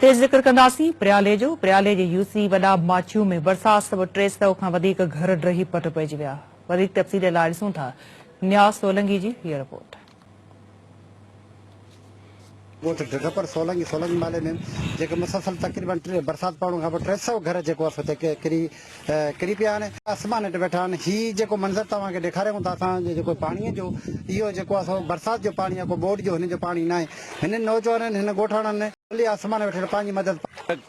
تي ذڪر ڪنداسين پريالي جو، پريالي جي يو سي وڏا ماڇيون ۾ برسات سبب 300 کان وڌيڪ گهر ڊهي پٽ پئجي ويا. وڌيڪ تفصيل لاء ڏسون ٿا نياز سولنگي جي هيء رپورٽ. ڳوٺ ڍڍپر سولنگي سولنگي محلي ۾ جيڪي مسلسل تقريبن برسات پوڻ کان پوء 300 گهر جيڪو آهي سو اتي ڪري ڪري پيا آهن آسمان هيٺ ويٺا آهن هي جيڪو منظر توهان کي ڏيکاريون ٿا اسان جي جيڪو پاڻي جو اهو جيڪو آهي سو برسات جو پاڻي آهي ڪو ٻوڏ جو هن جو پاڻي ناهي هنن نوجوانن هن ڳوٺاڻن کلي آسمان ويٺل پنهنجي مدد.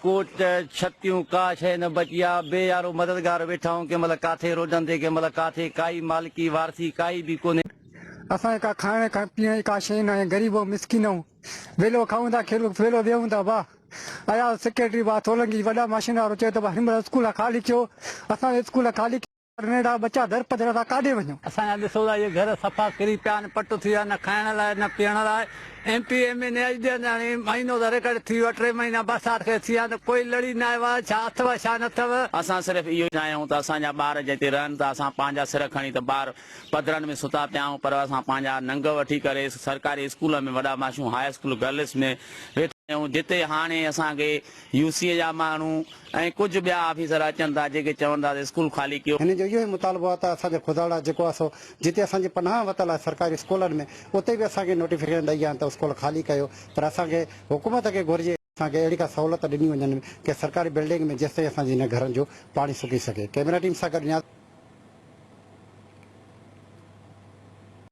ڪوٽ، ڇتيون، ڪا شيء نه بچي آ، بي يارو مددگار ويٺا آهيون، ڪنهن مهل ڪاٿي روڊن تي، ڪنهن مهل ڪاٿي، ڪائي مالڪي وارثي ڪائي به ڪونهي. اسان کي ڪا کائڻ کان پيئڻ جي ڪا شيء ناهي، غريب آهيون مسڪين آهيون، ويلو کائون ٿا کير ويلو ويهون ٿا ڀاء اياز سيڪريٽري ڀاء سولنگي وڏا ماشين وارو چئي ٿو ڀاء هن مهل اسڪول خالي ڪيو، اسان جو اسڪول خالي ڪيو. ننڍڙا ٻچا در پڌر اسان ڪاڏي وڃون. اسان جا ڏسو ته اهي گهر صفا ڪري پيا آهن، پٽ ٿي ويا نه کائڻ لاء نه پيئڻ لاء. ايم پي ايم اين اي اڄ ڏينهن هاڻي مهينو ته ريڪارڊ ٿي ويو آهي، ٽي مهينا برسات کي ٿي ويا آهن ته ڪوئي لڙي نه آيو آهي، ڇا اٿو ڇا نه اٿو. اسان صرف اهو ئي چاهيون ته اسان جا ٻار جتي رهن ٿا اسان پنهنجا سر کڻي ته ٻار پڌرن ۾ ستا پيا آهيون پر اسان پنهنجا ننگ وٺي ڪري سرڪاري اسڪول ۾ وڏا ماشون هاء اسڪول گرلس ۾ ويٺا آهيون جتي هاڻي اسان کي يو سي جا ماڻهو ۽ ڪجهه ٻيا آفيسر اچن ٿا جيڪي چون ٿا ته اسڪول خالي ڪيو. هنن جو اهو ئي مطالبو آهي ته اسان جو خداڙا جيڪو آهي سو جتي اسان جي پناهه ورتل آهي سرڪاري اسڪولن ۾ اتي به اسان کي نوٽيفڪيشن ڏئي ويا آهن ته اسڪول خالي ڪيو پر اسان کي حڪومت کي گهرجي اسان کي اهڙي ڪا سهولت ڏني وڃن ڪنهن سرڪاري بلڊنگ ۾ جيستائين اسان جي هن گهرن جو پاڻي سڪي سگهي ڪئميرا ٽيم سان گڏ نياز.